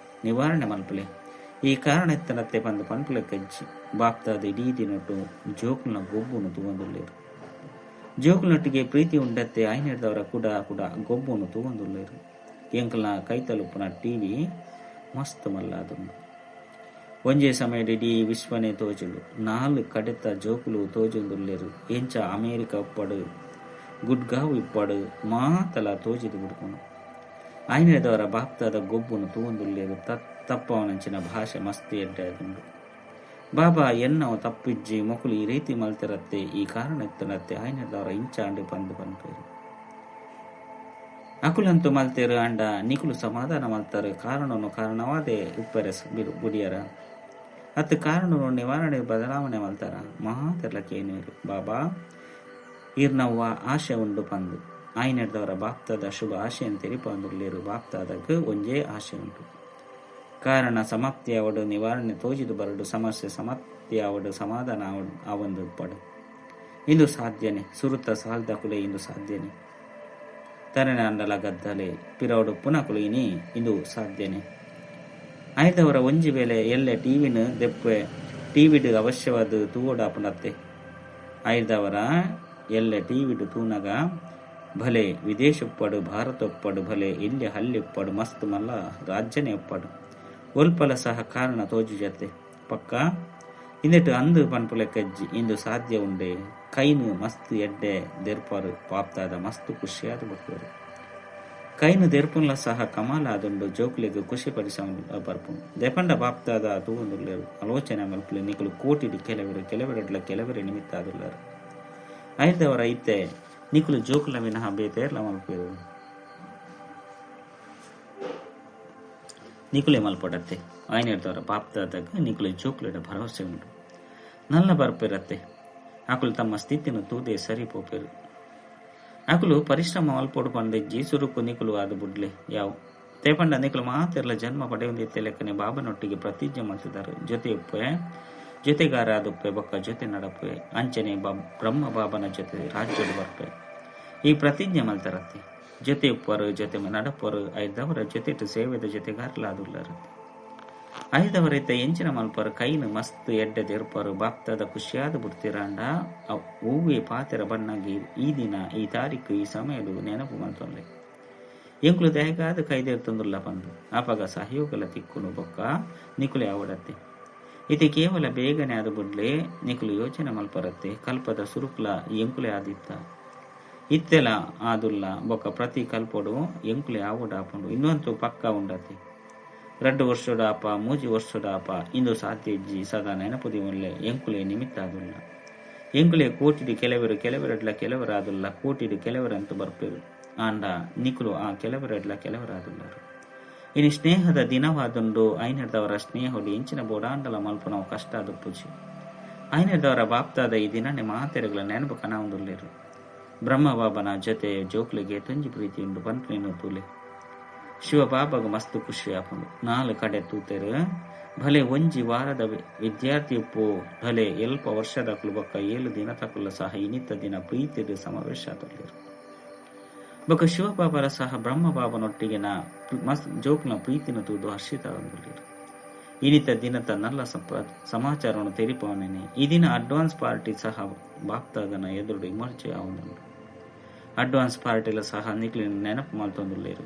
ನಿವಾರಣೆ ಮಲ್ಪಲೆ. ಈ ಕಾರಣ ಎತ್ತನತ್ತೆ ಪಂದ್ ಪನ್ಪುಲೆ ಕಜ್ಜಿ. ಬಾಪ್ದಾದ ಇಡೀ ದಿನೊಟ್ಟು ಜೋಕುಲ್ನ ಗೊಬ್ಬುನು ತೂವೊಂದುಲ್ಲೆರ್. ಜೋಕುಲ್ನೊಟ್ಟಿಗೆ ಪ್ರೀತಿ ಉಂಡತ್ತೆ ಆಯ್ನೆಡ್ದವರ ಕುಡ ಕುಡ ಗೊಬ್ಬುನು ತೂವೊಂದುಲ್ಲೆರ್. ಎಂಕಲ್ನ ಕೈತಲುಪ್ಪುನ ಟಿವಿ ಮಸ್ತ್ ಮಲ್ಲಾದುಂಡು. ಒಂಜೇ ಸಮಯಡ್ ಇಡೀ ವಿಶ್ವನೇ ತೋಜುಂಡು. ನಾಲ್ ಕಡೆತ ಜೋಕುಲು ತೋಜೊಂದುಲ್ಲೆರ್. ಎಂಚ ಅಮೇರಿಕ ಉಪ್ಪಡ್ ಗುಡ್ಗಾವ್ ಇಪ್ಪಡ್ ಮಾತಲ ತೋಜಿದ್ ಬುಡ್ಪುಂಡು. ಆಯ್ನೆಡ್ದವರ ಬಾಪ್ದಾದ ಗೊಬ್ಬುನು ತೂವೊಂದುಲ್ಲೆರ್. ತಪ್ಪವನಂಚಿನ ಭಾಷೆ ಮಸ್ತ್ ಎಡ್ಡೆ ಆದುಂಡು. ಬಾಬಾ ಎನ್ನವು ತಪ್ಪಿಜ್ಜಿ ಮೊಕುಲು ಈ ರೀತಿ ಮಲ್ತೆರತ್ತೆ ಈ ಕಾರಣ ಇತ್ತನತ್ತೆ ಆಯ್ನೆಡ್ದವರ ಇಂಚಾಂಡ್ ಪಂದ್ ಪನ್ಪೆರ್. ಅಕುಲಂತೂ ಮಲ್ತೆರ್ ಅಂಡ ನಿಕುಲು ಸಮಾಧಾನ ಮಲ್ತರ್ ಕಾರಣನು ಕಾರಣವಾದೇ ಉಪ್ಪೆರೆ ಬುಡಿಯರ ಅತ್ ಕಾರಣನು ನಿವಾರಣೆ ಬದಲಾವಣೆ ಮಲ್ತಾರ ಮಾತೆರ್ಲ ಕೇನ್ವೆರ್. ಬಾಬಾ ಈರ್ನವ್ವ ಆಶೆ ಉಂಡು ಪಂದ್ ಆಯ್ನೆಡ್ದವರ ಬಾಪ್ದಾದ ಶುಭ ಆಶೆನ್ ತೆರಿಪಾವೊಂದುಲ್ಲೆರ್. ಬಾಪ್ದಾದಗ್ ಒಂಜೇ ಆಶೆ ಉಂಡು. ಕಾರಣ ಸಮಾಪ್ತಿಯಾವಡ್ ನಿವಾರಣೆ ತೋಜಿದ್ ಬರಡ್ ಸಮಸ್ಯೆ ಸಮಾಪ್ತಿಯಾವಡ್ ಸಮಾಧಾನ ಆವೊಂದು ಉಪ್ಪಡ್. ಇಂದು ಸಾಧ್ಯನೆ. ಸುರುತ ಸಾಲ್ದಕುಲೆ ಇಂದು ಸಾಧ್ಯನೆ. ತರೆನಾಂಡಲ ಗದ್ದಲೆ ಪಿರವುಡು ಉಪ್ಪುನಕುಲು ಇನಿ ಇಂದು ಸಾಧ್ಯನೆ. ಆಯ್ದವರ ಒಂಜಿ ವೇಳೆ ಎಲ್ಲೆ ಟಿವಿನ್ ದೆಪ್ಪೆ ಟಿವಿಡ್ ಅವಶ್ಯವಾದ್ ತೂವೊಡಾಪುಂಡತ್ತೆ. ಆಯ್ದವರ ಎಲ್ಲೆ ಟಿವಿಡ್ ತೂನಗ ಭಲೆ ವಿದೇಶ ಉಪ್ಪಡ್ ಭಾರತ ಉಪ್ಪಡ್ ಭಲೆ ಎಲ್ಯ ಹಳ್ಳಿ ಉಪ್ಪಡ್ ಮಸ್ತ್ ಮಲ್ಲ ರಾಜ್ಯನೇ ಉಪ್ಪಡ್ ಒಲ್ಪಲ ಸಹ ಕಾರಣ ತೋಜುಜತ್ತೆ ಪಕ್ಕ ಇಂದೆಟ್ ಅಂದು ಪನ್ಪುಲೆ ಕಜ್ಜಿ ಇಂದು ಸಾಧ್ಯ ಉಂಡೆ. ಕೈನ್ ಮಸ್ತ್ ಎಡ್ಡೆ ದೆರ್ಪರು ಬಾಪ್ದಾದ ಮಸ್ತ್ ಖುಷಿಯಾದ್ ಬುಡ್ಪೆರ್. ಕೈನ್ ದೆರ್ಪುನ್ಲ ಸಹ ಕಮಾಲ್ ಆದುಂಡು. ಜೋಕುಲೆಗ್ ಖುಷಿ ಪಡಿಸವೊಂದು ಬರ್ಪುಂಡು. ದೆಪಂಡ ಬಾಪ್ದಾದ ತೂವೊಂದುಲ್ಲೆರ್. ಆಲೋಚನೆ ಮಲ್ಪುಲೆ ನಿಕುಲು ಕೋಟಿಡ್ ಕೆಲವೆರ್ ಕೆಲವೆರೆಡ್ಲ ಕೆಲವೆರೆ ನಿಮಿತ್ತ ಆದುಲ್ಲೆರ್. ಆಯ್ದವರ ಇತ್ತೆ ನಿಕುಲು ಜೋಕುಲ ವಿನಃ ಬೇತೇರ್ಲ ಮಲ್ಪೆರ್. ನಿಕುಲೆ ಮಲ್ಪೊಡತ್ತೆ. ಆಯ್ನೆಡ್ದವರ ಬಾಪ್ದಾದಗ್ ನಿಕುಲು ಜೋಕುಲೆಡ ಭರವಸೆ ಉಂಡು. ನಲ್ಲ ಬರ್ಪೆರತ್ತೆ. ಅಕುಲು ತಮ್ಮ ಸ್ಥಿತಿನ್ ತೂದೇ ಸರಿ ಪೋಪೆರ್. ಅಕುಲು ಪರಿಶ್ರಮ ಮಲ್ಪೊಡು ಪಂದೆಜ್ಜಿ ಸುರುಕು ನಿಕುಲು ಆದ್ ಬುಡ್ಲೆ ಯಾವು. ತೇಪಂಡ ನಿಕುಲು ಮಾತೆರ್ಲ ಜನ್ಮ ಪಡೆಯೊಂದಿತ್ತೆ ಲೆಕ್ಕನೆ ಬಾಬನೊಟ್ಟಿಗೆ ಪ್ರತಿಜ್ಞೆ ಮಲ್ತಿದಾರ್. ಜೊತೆ ಉಪ್ಪೆ ಜೊತೆಗಾರ ಆದುಪ್ಪೆ ಬೊಕ್ಕ ಜೊತೆ ನಡಪೆ ಅಂಚನೆ ಬ್ರಹ್ಮ ಬಾಬನ ಜೊತೆ ರಾಜ್ಯಡ್ ಬರ್ಪೆ. ಈ ಪ್ರತಿಜ್ಞೆ ಮಲ್ತರತ್ತೆ. ಜೊತೆ ಉಪ್ಪರು ಜೊತೆ ನಡಪರು ಐದವರ ಜೊತೆಟ್ ಸೇವೆದ ಜೊತೆಗಾರಲಾದುಲ್ಲರತ್ತೆ. ಐದವರೈತ ಎಂಚಿನ ಮಲ್ಪರು ಕೈನ್ ಮಸ್ತ್ ಎಡ್ಡೆ ದೆರ್ಪರು ಬಾಪ್ದಾದ ಖುಷಿಯಾದ ಬುಡ್ತಿರಾಂಡ ಒವ್ವೆ ಪಾತೆರ ಬಣ್ಣಗೆ ಈ ದಿನ ಈ ತಾರೀಕು ಈ ಸಮಯಡು ನೆನಪು ಮಲ್ತೊನ್ಲೆ. ಎಂಕುಲು ದಾಯೆಗಾದ್ ಕೈದೆರ್ತೊಂದುಲ್ಲ ಪಂದ್ ಅಪಗ ಸಹಯೋಗಲ ತಿಕ್ಕುನು ಬೊಕ್ಕ ನಿಕುಲೆ ಆವಡತ್ತೆ. ಇತ್ತೆ ಕೇವಲ ಬೇಗನೆ ಆದ್ ಬುಡ್ಲೆ ನಿಕುಲು ಯೋಚನೆ ಮಲ್ಪರತ್ತೆ. ಕಲ್ಪದ ಸುರುಕ್ಲ ಎಂಕುಲೆ ಆದಿತ್ತ ಇತ್ತೆಲ ಆದುಲ್ಲ ಬೊಕ್ಕ ಪ್ರತಿ ಕಲ್ಪೊಡು ಎಂಕುಲೆ ಆವೊಡಾಪುಂಡು. ಇಂದಂತೂ ಪಕ್ಕ ಉಂಡತೆ. 2 ವರ್ಷಡಾಪ 3 ವರ್ಷಡಾಪ ಇಂದು ಸಾಧ್ಯ ಇಜ್ಜಿ. ಸದಾ ನೆನಪು ದೀವೊನ್ಲೆ ಎಂಕುಲೆ ನಿಮಿತ್ತ ಆದುಲ್ಲ. ಎಂಕುಲೆ ಕೋಟಿಡ್ ಕೆಲವೆರು ಕೆಲವೆರಡ್ಲ ಕೆಲವರಾದುಲ್ಲ. ಕೋಟಿಡ್ ಕೆಲವರಂತೂ ಬರ್ಪೆರು ಆಂಡ ನಿಕುಲು ಆ ಕೆಲವರೆಡ್ಲ ಕೆಲವರಾದುಲ್ಲರು. ಇನಿ ಸ್ನೇಹದ ದಿನವಾದುಂಡು. ಐನೆಡ್ದವರ ಸ್ನೇಹೊಡು ಎಂಚಿನ ಬೋಡಾಂಡಲ ಮಲ್ಪುನವು ಕಷ್ಟ ಆದುಪ್ಪುಜಿ. ಐನೆಡ್ದವರ ಬಾಪ್ದಾದ ಈ ದಿನನೆ ಮಾತೆರೆಗ್ಲ ನೆನಪು ಕನವೊಂದುಲ್ಲೆರ್. ಬ್ರಹ್ಮ ಬಾಬನ ಜೊತೆ ಜೋಕ್ಲೆಗ್ ಏತೊಂಜಿ ಪ್ರೀತಿ ಉಂಡು ಪನ್ಪುನೆನ್ ತೂಲೆ. ಶಿವ ಬಾಬಗ್ ಮಸ್ತ್ ಖುಷಿ ಆಪುಂಡು. 4 ಕಡೆ ತೂತೆರ್. ಭಲೆ ಒಂಜಿ ವಾರದ ವಿದ್ಯಾರ್ಥಿ ಉಪ್ಪು ಭಲೆ ಎಲ್ಪ ವರ್ಷದಕುಲು ಬೊಕ್ಕ 7 ದಿನತಕುಲು ಸಹ ಇನಿತ ದಿನ ಪ್ರೀತಿಡ್ ಸಮಾವೇಶ ಆತೊಲ್ಲೆರ್. ಬೊಕ್ಕ ಶಿವಬಾಬರ ಸಹ ಬ್ರಹ್ಮ ಬಾಬನೊಟ್ಟಿಗೆನ ಮಸ್ತ್ ಜೋಕ್ನ ಪ್ರೀತಿನ ತೂದು ಹರ್ಷಿತರಾದುಲ್ಲೆರ್. ಇನಿತ ದಿನತ ನಲ್ಲ ಸಮಾಚಾರವನ್ನು ತೆರಿಪಾವನೇನೆ. ಈ ದಿನ ಅಡ್ವಾನ್ಸ್ ಪಾರ್ಟಿ ಸಹ ಬಾಪ್ದಾದನ ಎದುರುಡು ಇಮರ್ಜೆ ಆವೊಂದುಂಡು. ಅಡ್ವಾನ್ಸ್ ಪಾರ್ಟಿಲ ಸಹ ನಿಕ್ಲೆನ್ ನೆನಪು ಮಲ್ತೊಂದುಲ್ಲೆರ್.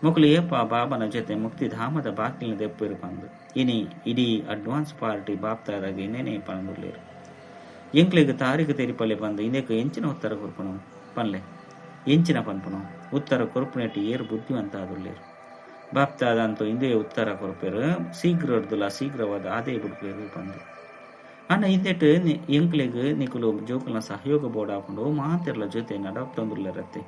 ಮೊಕುಲು ಏಪ ಬಾಬನ ಜೊತೆ ಮುಕ್ತಿಧಾಮದ ಬಾಕಿಲ್ನ್ ದೆಪ್ಪುವೆರ್ ಪಂದ್. ಇನಿ ಇಡೀ ಅಡ್ವಾನ್ಸ್ ಪಾರ್ಟಿ ಬಾಪ್ದಾದಾಗ್ ಇಂದೆನೇ ಪನೊಂದುಲ್ಲೆರ್. ಎಂಕ್ಲೆಗ್ ತಾರೀಕ್ ತೆರಿಪಾಲೆ ಪಂದ್ ಇಂದೆಕ್ ಎಂಚಿನ ಉತ್ತರ ಕೊರ್ಪುನವು ಪನ್ಲೆ. ಎಂಚಿನ ಪನ್ಪುನವು? ಉತ್ತರ ಕೊರ್ಪುನೆಟ್ ಏರ್ ಬುದ್ಧಿವಂತ ಆದುಲ್ಲೆರ್? ಬಾಪ್ದಾದ ಅಂತೂ ಇಂದುವೇ ಉತ್ತರ ಕೊರ್ಪೆರ್, ಶೀಘ್ರೊಡ್ದುಲ ಶೀಘ್ರವಾದ್ ಆದೇ ಬುಡ್ಪೆರ್ ಪಂದ್. ಆಂಡ ಇಂದೆಟ್ ಎಂಕ್ಲೆಗ್ ನಿಕುಲು ಜೋಕುಲ್ನ ಸಹಯೋಗ ಬೋಡಾಪುಂಡು. ಮಾತೆರ್ಲ ಜೊತೆ ನಡತೊಂದುಲ್ಲೆರತ್ತೆ?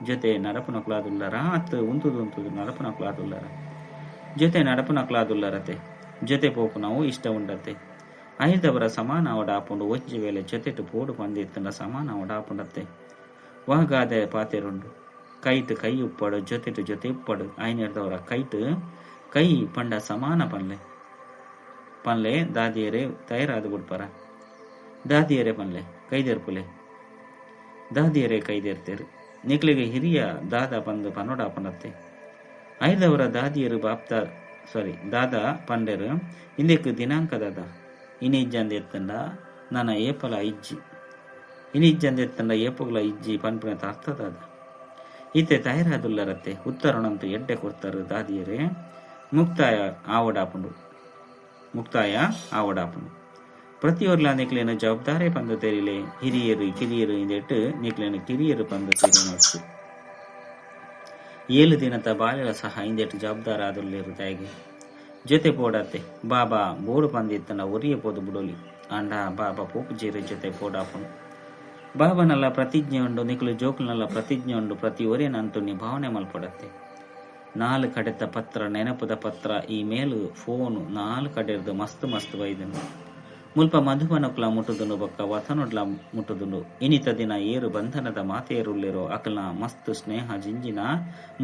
ಜೊತೆ ನಡಪುನಕುಲಾದುಲ್ಲರಾ ಅತ್ತ್ ಉಂತುದು ಉಂತುದು ನಡಪುನಕುಲಾದುಲ್ಲರಾ? ಜೊತೆ ನಡಪುನಕುಲಾದುಲ್ಲರತ್ತೆ? ಜೊತೆ ಪೋಪುನವು ಇಷ್ಟ ಉಂಡತ್ತೆ? ಐರ್ದವರ ಸಮಾನ ಆವೊಡಾಪುಂಡು. ಒಂಜಿ ವೇಳೆ ಜೊತೆಟ್ ಪೋಡು ಪಂದ್ ಇತ್ತ್ಂಡ ಸಮಾನ ಆವೊಡಾಪುಂಡತ್ತೆ? ವಾ ಗಾದೆ ಪಾತೆರುಂಡು? ಕೈಟ್ ಕೈ ಉಪ್ಪಡ್, ಜೊತೆಟ್ ಜೊತೆ ಉಪ್ಪಡ್. ಐನೆರ್ದವರ ಕೈಟ್ ಕೈ ಪಂಡ ಸಮಾನ ಪನ್ಲೆ. ಪನ್ಲೆ ದಾದಿಯೆರೆ ತಯಾರಾದ್ ಬುಡ್ಪರ? ದಾದಿಯೆರೆ ಪನ್ಲೆ ಕೈದೆರ್ಪುಲೆ. ದಾದಿಯೆರೆ ಕೈದೆರ್ತೆರ್. ನಿಕ್ಲೆಗ್ ಹಿರಿಯ ದಾದ ಪಂದ್ ಪನೊಡಾಪುಂಡತ್ತೆ? ಐರ್ದವರ ದಾದಿಯೆರ್ ಬಾಪ್ತ ಸಾರಿ ದಾದ ಪಂಡೆರ್ ಇಂದೆಕ್ ದಿನಾಂಕ ದಾದ? ಇನಿ ಇಜ್ಜಂದೆ ಇತ್ತ್ಂಡ ನನ ಏಪಲ ಇಜ್ಜಿ. ಇನಿ ಇಜ್ಜಂದೆ ಇತ್ತ್ಂಡ ಏಪೊಗುಲ ಇಜ್ಜಿ ಪನ್ಪಿನೆತ ಅರ್ಥ ದಾದ? ಇತ್ತೆ ತಯಾರಾದುಲ್ಲರತ್ತೆ? ಉತ್ತರೊನಂತು ಎಡ್ಡೆ ಕೊರ್ತರ್ ದಾದಿಯೆರೆ. ಮುಕ್ತಾಯ ಆವೊಡಾಪುಂಡು. ಮುಕ್ತಾಯ ಆವೊಡಾಪುಂಡು. ಪ್ರತಿಯೊರ್ಲ ನಿಕ್ಲೆನ ಜವಾಬ್ದಾರಿ ಪಂದ್ ತೆರಿಲೆ. ಹಿರಿಯೆರ್ ಕಿರಿಯೆರ್ ಇಂದೆಟ್ ನಿಕ್ಲೆನ್ ಕಿರಿಯೆರ್ ಪಂದ್ ತೆರಿಯೊನೊಡ್ಚಿ. ಏಲ್ ದಿನತ ಬಾಲೆಲ ಸಹ ಇಂದೆಟ್ ಜವಾಬ್ದಾರ ಆದುಲ್ಲೆರ್ ದಾಯೆಗ್? ಜೊತೆ ಪೋಡತ್ತೆ. ಬಾಬಾ ಬೋಡು ಪಂದ್ ಇತ್ತ್ಂಡ ಒರಿಯೆ ಪೋದು ಬುಡೊಲಿ. ಆಂಡ ಬಾಬಾ ಪೋಪುಜೆರ್ ಜೊತೆ ಪೋಡಾಪುಂಡು. ಬಾಬಾನಲ ಪ್ರತಿಜ್ಞೆ ಉಂಡು ನಿಕುಲು ಜೋಕುಲ್ನಲ ಪ್ರತಿಜ್ಞೆ ಉಂಡು ಪ್ರತಿ ಒರಿಯನ ಅಂತೂ ನಿಭಾವಣೆ ಮಲ್ಪೊಡತ್ತೆ. ನಾಲ್ ಕಡೆತ ಪತ್ರ ನೆನಪುದ ಪತ್ರ ಇಮೇಲ್ ಫೋನ್ ನಾಲ್ ಕಡೆರ್ದ್ ಮಸ್ತ್ ಮಸ್ತ್ ಬೈದ್ಂಡ್. ಮುಲ್ಪ ಮಧುಬನೊಕ್ಲ ಮುಟುದುಂಡು ಬೊಕ್ಕ ವತನೊಡ್ಲ ಮುಟುದುಂಡು. ಇನಿತ ದಿನ ಏರ್ ಬಂಧನದ ಮಾತೆಯರುಲ್ಲೆರೋ ಅಕಲ್ನ ಮಸ್ತ್ ಸ್ನೇಹ ಜಿಂಜಿನ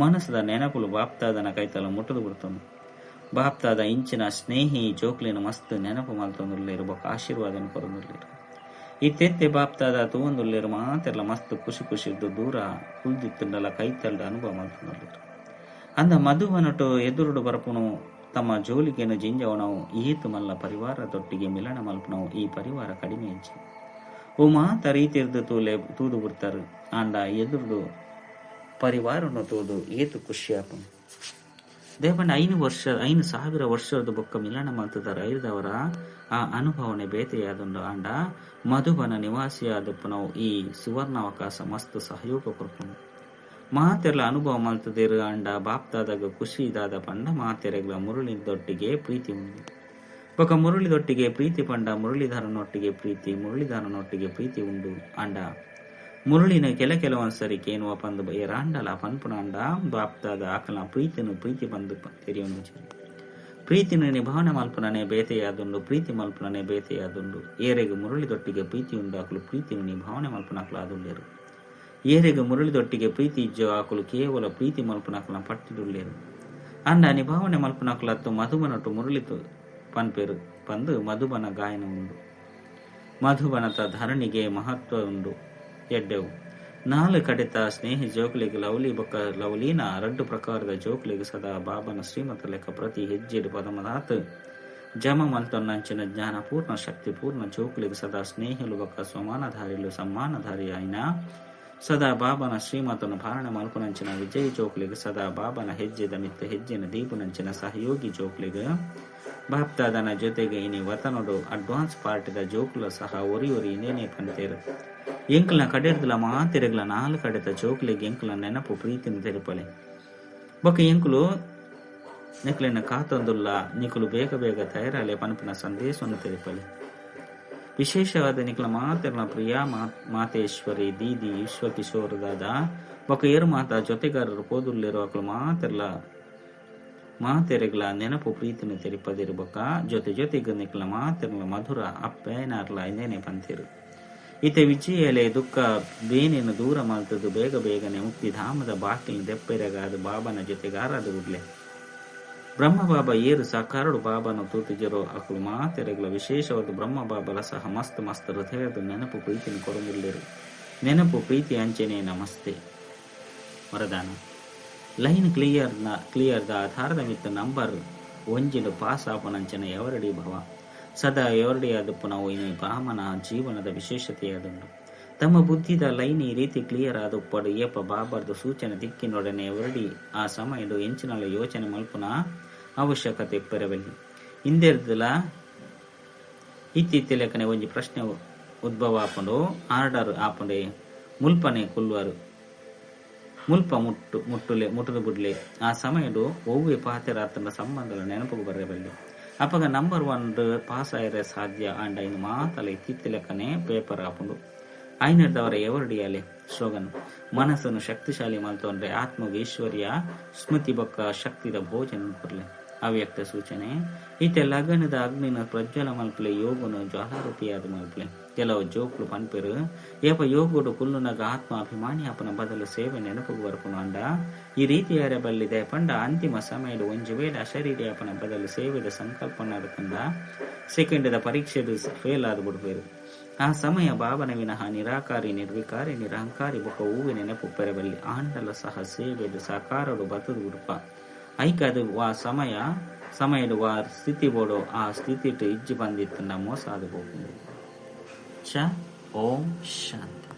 ಮನಸ್ದ ನೆನಪುಲು ಬಾಪ್ದಾದನ ಕೈತಲ್ ಮುಟುದು ಬುಡ್ತುಂಡು. ಬಾಪ್ದಾದ ಇಂಚಿನ ಸ್ನೇಹಿ ಜೋಕ್ಲೆನ್ ಮಸ್ತ್ ನೆನಪು ಮಲ್ತೊಂದುಲ್ಲೆರ್ ಬೊಕ್ಕ ಆಶೀರ್ವಾದನ್ ಕೊರೊಂದುಲ್ಲೆರ್. ಇತ್ತೆತ್ತೆ ಬಾಪ್ದಾದ ತೂವೊಂದುಲ್ಲೆರ್ ಮಾತೆರ್ಲ ಮಸ್ತ್ ಖುಷಿ ಖುಷಿರ್ದ್ ದೂರ ಕುಲ್ದಿತ್ತ್ಂಡಲ ಕೈತಲ್ಡ್ ಅನುಭವ ಮಲ್ತೊಂದುಲ್ಲೆರ್. ಅಂದ ಮಧುಬನೊಟು ಎದುರುಡು ಬರ್ಪುನು ತಮ್ಮ ಜೋಲಿಗೆನ್ ಜಿಂಜಾವುನವು ಏತ್ ಮಲ್ಲ ಪರಿವಾರದೊಟ್ಟಿಗೆ ಮಿಲನ ಮಲ್ಪುನವು ಈ ಪರಿವಾರ ಕಡಿಮೆ ಇಜ್ಜಿ. ಓ ಮಾತ ರೀತಿರ್ದ್ ತೂಲೆ ತೂದು ಬುಡ್ತರ್. ಆಂಡ ಎದುರುಡು ಪರಿವಾರೊನು ತೂದು ಏತ್ ಖುಷಿ ಆಪುಂಡು. ದಾಯೆ ಪಂಡ ಐನ್ ವರ್ಷ 5000 ವರ್ಷರ್ದ್ ಬೊಕ್ಕ ಮಿಲನ ಮಲ್ತ್ದರ್ ಐರ್ದವರ ಆ ಅನುಭವನೆ ಬೇತೆಯಾದುಂಡು. ಆಂಡ ಮಧುಬನ ನಿವಾಸಿಯಾದುಪ್ಪುನವು ಈ ಸುವರ್ಣಾವಕಾಶ ಮಸ್ತ್ ಸಹಯೋಗ ಕೊರ್ಪುಂಡು. ಮಾತೆರ್ಲ ಅನುಭವ ಮಲ್ತ್ದೆರ್ ಆಂಡ ಬಾಪ್ದಾದಾಗ್ ಖುಷಿ ದಾದ ಪಂಡ ಮಾತೆರೆಗ್ಲ ಮುರಳಿದೊಟ್ಟಿಗೆ ಪ್ರೀತಿ ಉಂಡು. ಬೊಕ್ಕ ಮುರಳಿದೊಟ್ಟಿಗೆ ಪ್ರೀತಿ ಪಂಡ ಮುರಳೀಧರನೊಟ್ಟಿಗೆ ಪ್ರೀತಿ, ಮುರಳೀಧರನೊಟ್ಟಿಗೆ ಪ್ರೀತಿ ಉಂಡು. ಆಂಡ ಮುರಳಿನ ಕೆಲ ಕೆಲವೊಂದ್ಸರಿ ಕೇನುವ ಪಂದ್ ಏರಾಂಡಲ ಪನ್ಪುನಾಂಡ ಬಾಪ್ದಾದ ಅಕಲ್ನ ಪ್ರೀತಿನ್ ಪ್ರೀತಿ ಪಂದ್ ತೆರಿಯೊಂದಿಜ್ಜೆರ್. ಪ್ರೀತಿನ್ ನಿಭಾವಣೆ ಮಲ್ಪುನನೆ ಬೇತೆಯಾದುಂಡು, ಪ್ರೀತಿ ಮಲ್ಪುನನೆ ಬೇತೆಯಾದುಂಡು. ಏರೆಗ್ ಮುರಳಿದೊಟ್ಟಿಗೆ ಪ್ರೀತಿ ಉಂಡು ಅಕುಲು ಪ್ರೀತಿನ್ ನಿಭಾವಣೆ ಮಲ್ಪುನಕುಲು ಆದುಲ್ಲೆರ್. ಏರೆಗ್ ಮುರಳಿದೊಟ್ಟಿಗೆ ಪ್ರೀತಿ ಇಜ್ಜೋ ಅಕುಲು ಕೇವಲ ಪ್ರೀತಿ ಮಲ್ಪುನಕಲ್ನ ಪಟ್ಟಿಡುಲ್ಲೆರ್. ಆಂಡ ನಿಭಾವಣೆ ಮಲ್ಪುನಕುಲತ್ತು ಮಧುಬನೊಟು ಮುರಳಿ ಪನ್ಪೆರ್ ಪಂದ್ ಮಧುಬನ ಗಾಯನ ಉಂಡು. ಮಧುಬನತ ಧರಣಿಗೆ ಮಹತ್ವ ಉಂಡು. ಎಡ್ಡೆವು. ನಾಲ್ ಕಡೆತ ಸ್ನೇಹಿ ಜೋಕ್ಲೆಗ್ ಲವ್ಲಿ ಬೊಕ್ಕ ಲವ್ಲಿನ ರಡ್ಡ್ ಪ್ರಕಾರದ ಜೋಕ್ಲೆಗ್ ಸದಾ ಬಾಬನ ಶ್ರೀಮತ ಲೆಕ್ಕ ಪ್ರತಿ ಹೆಜ್ಜೆಡ್ ಪದಮದಾತ್ ಜಮ ಮಲ್ತೊನ್ನಂಚಿನ ಜ್ಞಾನ ಪೂರ್ಣ ಶಕ್ತಿ ಪೂರ್ಣ ಜೋಕ್ಲೆಗ್ ಸದಾ ಸ್ನೇಹಿಲು ಬೊಕ್ಕ ಸ್ವಮಾನಧಾರಿಲು ಸಮ್ಮಾನಧಾರಿ ಆಯಿನ ಸದಾ ಬಾಬನ ಶ್ರೀಮತನು ಪಾಲನೆ ಮಲ್ಪುನಂಚಿನ ವಿಜಯಿ ಜೋಕ್ಲೆಗ್ ಸದಾ ಬಾಬನ ಹೆಜ್ಜೆದ ಮಿತ್ತ್ ಹೆಜ್ಜೆನ್ ದೀಪುನಂಚಿನ ಸಹಯೋಗಿ ಜೋಕ್ಲೆಗ್ ಬಾಪ್ದಾದನ ಜೊತೆಗ್ ಇನಿ ವತನೊಡು ಅಡ್ವಾನ್ಸ್ ಪಾರ್ಟಿದ ಜೋಕುಲ ಸಹ ಒರಿ ಒರಿ ಇಂದೇನೇ ಪಂತೆರ್. ಎಂಕಲ್ನ ಕಡೆರ್ದ್ಲ ಮಾತೆರೆಗ್ಲ ನಾಲ್ ಕಡೆತ ಜೋಕ್ಲೆಗ್ ಎಂಕಲ್ನ ನೆನಪು ಪ್ರೀತಿನ್ ತೆರಿಪಲೆ. ಬೊಕ್ಕ ಎಂಕುಲು ನಿಕ್ಲೆನ್ ಕಾತೊಂದುಲ್ಲ ನಿಕುಲು ಬೇಗ ಬೇಗ ತಯಾರಾಲೆ ಪನ್ಪಿನ ಸಂದೇಶವನ್ನು ತೆರಿಪಲೆ. ವಿಶೇಷವಾದ ನಿಕ್ಲ ಮಾತೆರ್ನ ಪ್ರಿಯ ಮಾತೇಶ್ವರಿ ದೀದಿ ವಿಶ್ವಕಿಶೋರ್ ದಾದ ಬೊಕ್ಕ ಏರ್ ಮಾತ ಜೊತೆಗಾರರು ಪೋದುಲ್ಲೆರೋ ಅಕುಲು ಮಾತೆರ್ಲ ಮಾತೆರೆಗ್ಲ ನೆನಪು ಪ್ರೀತಿನ ತೆರಿಪದಿರು ಬೊಕ್ಕ ಜೊತೆ ಜೊತೆಗ್ ನಿಕ್ಲ ಮಾತೆರ್ನ ಮಧುರ ಅಪ್ಪೇನಾರ್ಲ ಇಂದೇನೆ ಪಂತೆರು. ಇತ್ತೆ ವಿಜಯಲೆ ದುಃಖ ಬೇನೆನ್ ದೂರ ಮಲ್ತುದು ಬೇಗ ಬೇಗನೆ ಮುಕ್ತಿಧಾಮದ ಬಾಕಿಲ್ನ್ ದೆಪ್ಪೆರೆಗಾದ್ ಬಾಬನ ಜೊತೆಗಾರಾದ್ ಬುಡ್ಲೆ. ಬ್ರಹ್ಮ ಬಾಬಾ ಏರ್ ಸಾಕಾರಡು ಬಾಬನ ತೂತುಜೆರೋ ಅಕುಲು ಮಾತೆರೆಗ್ಲ ವಿಶೇಷವಾದ ಬ್ರಹ್ಮ ಬಾಬಲ ಸಹ ಮಸ್ತ್ ಮಸ್ತ್ ಹೃದಯದ ನೆನಪು ಪ್ರೀತಿನ ಕೊರೊಂದುಲ್ಲೆರ್. ನೆನಪು ಪ್ರೀತಿ ಅಂಚೆನೆ ನಮಸ್ತೆ. ವರದಾನ. ಲೈನ್ ಕ್ಲಿಯರ್ ಕ್ಲಿಯರ್ ದ ಆಧಾರದ ಮಿತ್ತ್ ನಂಬರ್ ಒಂಜಿಡ್ ಪಾಸ್ ಆಪುನಂಚಿನ ಎವರಡಿ ಭವ. ಸದಾ ಎವರಡಿಯಾದುಪ್ಪುನವು ಇನಿ ಬ್ರಾಹ್ಮಣ ಜೀವನದ ವಿಶೇಷತೆಯಾದುಂಡು. ತಮ್ಮ ಬುದ್ಧಿದ ಲೈನ್ ಈ ರೀತಿ ಕ್ಲಿಯರ್ ಆದ್ ಉಪ್ಪಡ್ ಏಪ ಬಾಬಾರ್ದು ಸೂಚನೆ ತಿಕ್ಕಿನೊಡನೆ ಎವರಡಿ ಆ ಸಮಯಡ್ ಎಂಚಿನಲ ಯೋಚನೆ ಮಲ್ಪುನ ಅವಶ್ಯಕತೆ ಇಪ್ಪೆರಬಲ್ಲಿ. ಇಂದೆರ್ದಲ ಇತ್ತಿತ್ತಿ ಲೆಕ್ಕನೆ ಒಂಜಿ ಪ್ರಶ್ನೆ ಉದ್ಭವ ಆಪುಂಡು ಆರ್ಡರ್ ಆಪುಂಡೆ ಮುಲ್ಪನೆ ಕುಲ್ವರು ಮುಲ್ಪ ಮುಟ್ಟು ಮುಟ್ಟುಲೆ ಮುಟ್ಟುದು ಬುಡ್ಲೆ ಆ ಸಮಯಡ್ ಒವ್ವೆ ಪಾತೆರ ಅತ್ತಂಡ ಸಂಬಂಧಲ ನೆನಪುಗು ಬರ್ರೆ ಬಲ್ಲಿ. ಅಪಗ ನಂಬರ್ ಒನ್ ಪಾಸ್ ಆಯೆರೆ ಸಾಧ್ಯ ಆಂಡ ಇಂದು ಮಾತಲ ಇತ್ತಿತ್ತಿ ಲೆಕ್ಕನೆ ಪೇಪರ್ ಆಪುಂಡು. ಆಯಿನೆಡ್ದಾವರ ಎವರಡಿಯಾಲೆ ಸ್ಲೋಗನ್ ಮನಸ್ಸನ್ನು ಶಕ್ತಿಶಾಲಿ ಮಲ್ತೊಂಡ್ರೆ ಆತ್ಮಗ್ ಈಶ್ವರ್ಯ ಸ್ಮೃತಿ ಬೊಕ್ಕ ಶಕ್ತಿದ ಭೋಜನ ಕೊರ್ಲೆ. ಅವ್ಯಕ್ತ ಸೂಚನೆ ಇತ್ತೆ ಲಗನದ ಅಗ್ನಿನ ಪ್ರಜ್ವಲ ಮಲ್ಪಲೆ ಯೋಗನು ಜ್ವಾಲಾರೂಪಿಯಾದ ಮಲ್ಪಲೆ. ಕೆಲವು ಜೋಕ್ಲು ಪನ್ಪೆರು ಏಪ ಯೋಗಡು ಕುಲ್ಲುನಗ ಆತ್ಮ ಅಭಿಮಾನಿ ಅಪನ ಬದಲು ಸೇವೆ ನೆನಪುಗು ಬರ್ಪುನು ಅಂಡ ಈ ರೀತಿಯಾರ ಬಲ್ಲಿದೆ ಪಂಡ ಅಂತಿಮ ಸಮಯಡ್ ಒಂಜಿ ವೇಳೆ ಅಶರೀರಿ ಅಪನ ಬದಲು ಸೇವೆದ ಸಂಕಲ್ಪ ನಡತಂಡ ಸೆಕೆಂಡ್ದ ಪರೀಕ್ಷೆಡ್ ಫೇಲ್ ಆದ್ ಬುಡ್ಪೆರು. ಆ ಸಮಯ ಬಾಬನ ವಿನಃ ನಿರಾಕಾರಿ ನಿರ್ವಿಕಾರಿ ನಿರಹಂಕಾರಿ ಬೊಕ್ಕ ಹೂವೆ ನೆನಪು ಪೆರಬಲ್ಲಿ ಆಂಡಲ ಸಹ ಸೇವೆಡ್ ಸಾಕಾರಡು ಬತ್ತದು ಬುಡ್ಪ. ಐಕದು ವಾ ಸಮಯ ಸಮಯಡ್ ವಾ ಸ್ಥಿತಿ ಬೋಡು ಆ ಸ್ಥಿತಿಟ್ ಇಜ್ಜಿ ಬಂದಿತ್ತಂಡ ಮೋಸ ಆದ್ ಪೋಪುಂಡು. ಚ ಓಂ ಶಾಂತಿ.